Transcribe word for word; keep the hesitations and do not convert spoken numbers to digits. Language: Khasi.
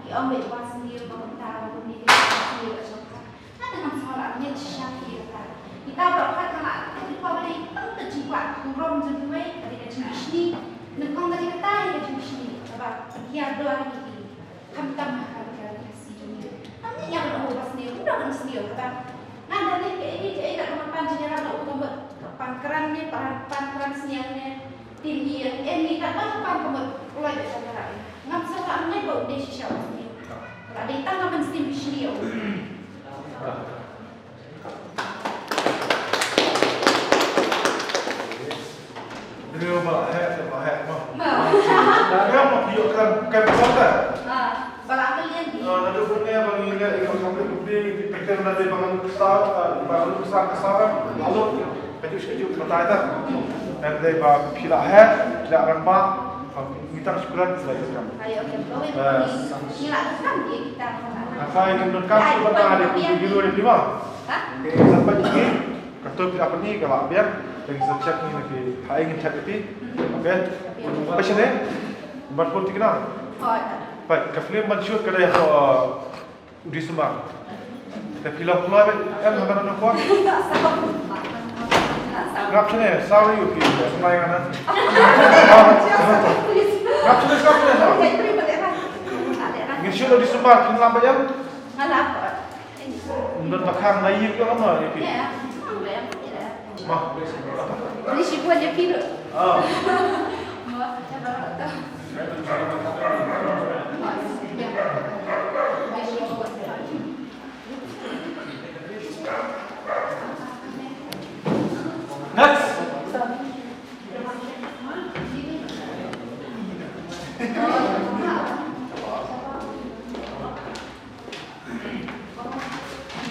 Ong ba i Bah Sniew ba mynta ba kumne ka Bah Sniew ka shong kha. Nga te ngam sngewlah ngi shisha ki kata. Kita baroh khat nga la tip ba dei tang ka jingkwah burom jong kiwei, ka dei ka jingbishni. Nyngkong ka dei kata hi ka jingbishni kaba ki ïa dor ïa ki. Khamtam ha ka ri Khasi jong ngi. Ngam ïa ban ong ba sniew, ym dei ban sniew kata. Nga da dei kaei kaei ka ban pan jingïarap na u ka mut ka pan kren ne, pan pan kren sniew ne. Tin ïa, eh, ni ka ban pan ka mut u la ïa ka ra. Ngam sngewthuh ngai ba u dei shisha u sniew. Ka dei tang ka ban sniew bishni ïa u. Dei ba la heh, ba heh ma. Dei ba phi ïoh kren, kren ba ka. Ah, ba la ka lian di. Ah, naduh mynne ba ngi leh ïa ka public, public, di pekter na dei ba ngan start, ah, ba ngan start ka sara. Lalu, kaju kaju batai ta. Em dei ba phi la heh, phi la rangbah, ah, ngi tang shukuran phi la ïoh kren. Ayo, okay. Ba wei Eh. Ngi la kren di kita. Ngi la kren di kita. Ha? Sampai ni, ka tu phi la pyni ka la biang, lagi sa check ni lagi, ha, ngin check ïa phi. Okay. Passion eh? Ban pun tikna. Hoi. Baik, ka film ban shoot ka dei ha, uh, December. Te phi long kloi ba em ha ban nang kuat. Ngap shane, sorry ïa phi, samai ngana. Ngap shane, ngap shane, sorry. Ngin shoot ha December, phin lam ba em? Nga lam. Ym don ba khang na ïing ka ma ïa phi. Ïa, ïa. Ma. Ni shi buan ïa phi ruh. Ah.